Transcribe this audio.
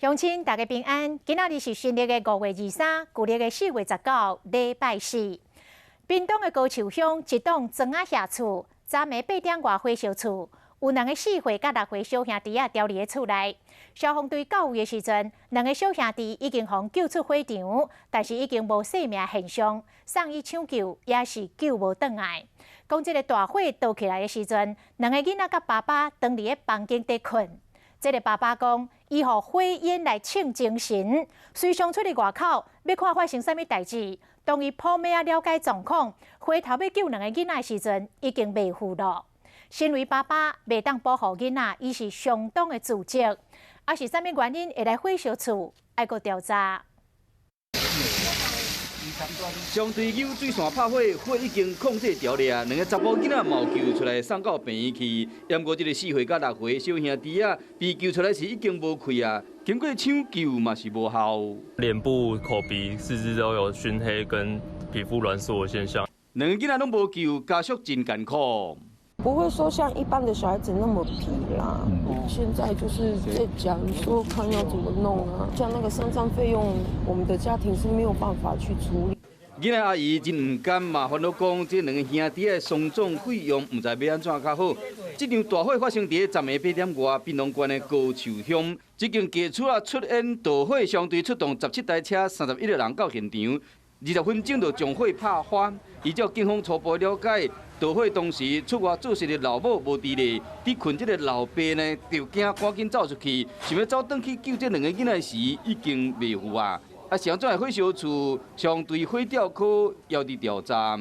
鄉親大家平安，今仔日是新曆的5月23，舊曆的4月19，禮拜四。屏東的高樹鄉一棟磚仔瓦厝，昨暝8點外火燒厝，有兩个4歲佮6歲小兄弟仔牢佇咧厝內。消防隊到位的時陣，兩个小兄弟已經予救出火場，但是已經無生命現象，送醫搶救也是救無轉來。講這个大火著起來的時陣，兩个囡仔佮爸爸當佇咧房間佇睏。這个爸爸講，伊予火煙來衝精神，隨衝出去外口，欲看發生啥物代誌。當伊破命了解狀況，回頭欲救兩个囡仔的時陣，已經袂赴囉。身為爸爸，袂當保護囡仔，伊是相當的自責。啊，是啥物原因會來火燒厝？愛閣調查。相對有水線拍火，火已經控制牢了。兩个查埔囡仔嘛救出來送到病院去。毋過這个4歲佮6歲小兄弟仔，被救出來時已經無氣啊，經過搶救嘛是無效。臉部、口鼻、四肢都有燻黑跟皮膚攣縮的現象。兩个囡仔攏無救，家屬真艱苦。不會說像一般的小孩子那麼皮啦。現在就是在講說看要怎麼弄啊，像那個喪葬費用，我們的家庭是沒有辦法去處理。囡仔阿姨真毋甘嘛，煩惱講這兩个兄弟的喪葬費用毋知欲按怎較好。這場大火發生佇昨暝8點外，屏東縣的高樹鄉，這間家厝啊出現著火，消防隊出動17台車，31個人到現場，20分鐘就將火拍翻。依照警方初步了解，著火當時出外做事的老母無佇咧，佇睏這个老爸呢，就驚趕緊走出去，想欲走轉去救這兩个囡仔時，已經袂赴啊！啊，是按怎會火燒厝，消防隊火調科猶佇調查。